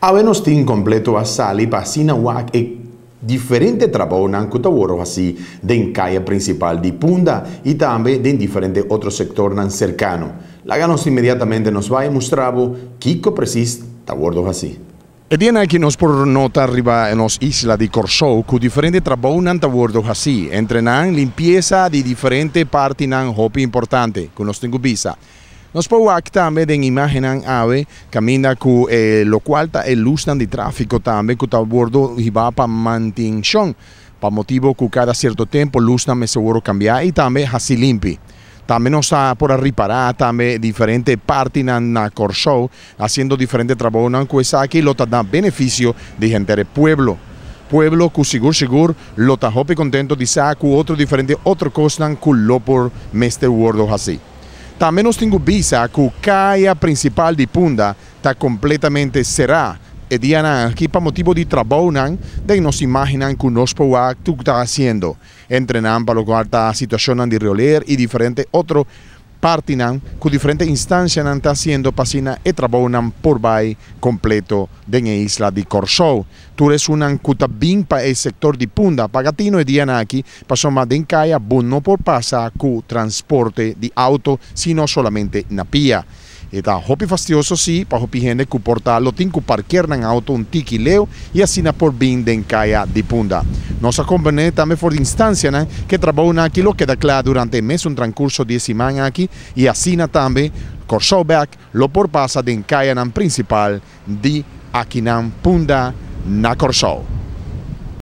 Awe nos team kompleto a sali pa asina wak e diferente trabounan ku ta wòrdu hasí den kaya prinsipal di Punda i tambe den diferente otro sektornan serkano. Laga nos inmediatamente nos bai mustra bo kiko presis ta wòrdu hasí. E dianan aki nos por nota riba nos isla di Kòrsou ku diferente trabounan ta wòrdu hasí, entre nan limpiesa di diferente partinan hopi importante ku nos tin ku bisa. Nos por wak tambe den imágennan awe kaminda ku e lokual ta e lusnan di tráfiko tambe ku ta wòrdu hibá pa mantenshon pa motibu ku kada sierto tempu lusnan mester wòrdu kambiá i tambe hasi limpi. Tambe nos ta por a ripará tambe diferente partinan na Kòrsou hasiendo diferente trabounan ku esaki lo ta na benefisio di henter e pueblo. Pueblo ku sigur sigur lo ta hopi kontentu di sa ku otro diferente otro kosnan ku lo por mester wòrdu hasi. Tambe nos tin ku bisa ku kaya prinsipal di Punda ta kompletamente será e dianan aki pa motibu di trabounan den nos imágennan ku nos por wak tur ku ta hasiendo entre nan pa lokual ta situashonnan di rioler i diferente otro partinan ku diferente instansianan ta hasiendo pa asina e trabounan por bai kompleto den e isla di Kòrsou. Tur esunnan ku ta bin pa e sektor di Punda paga tino e dianan aki pasobra den kaya bo no por pasa ku transporte di outo sino solamente na pia. E ta hopi fastioso sí pa hopi hende ku por ta lo tin ku parker nan outo un tiki leu i asina por bin den kaya di Punda. Nos a komprendé tambe for di instansianan ku e trabounan aki lo keda kla durante e mesun trankurso di e siman aki i asina tambe Kòrsou bèk lo por pasa den kayanan prinsipal di akinan Punda na Kòrsou.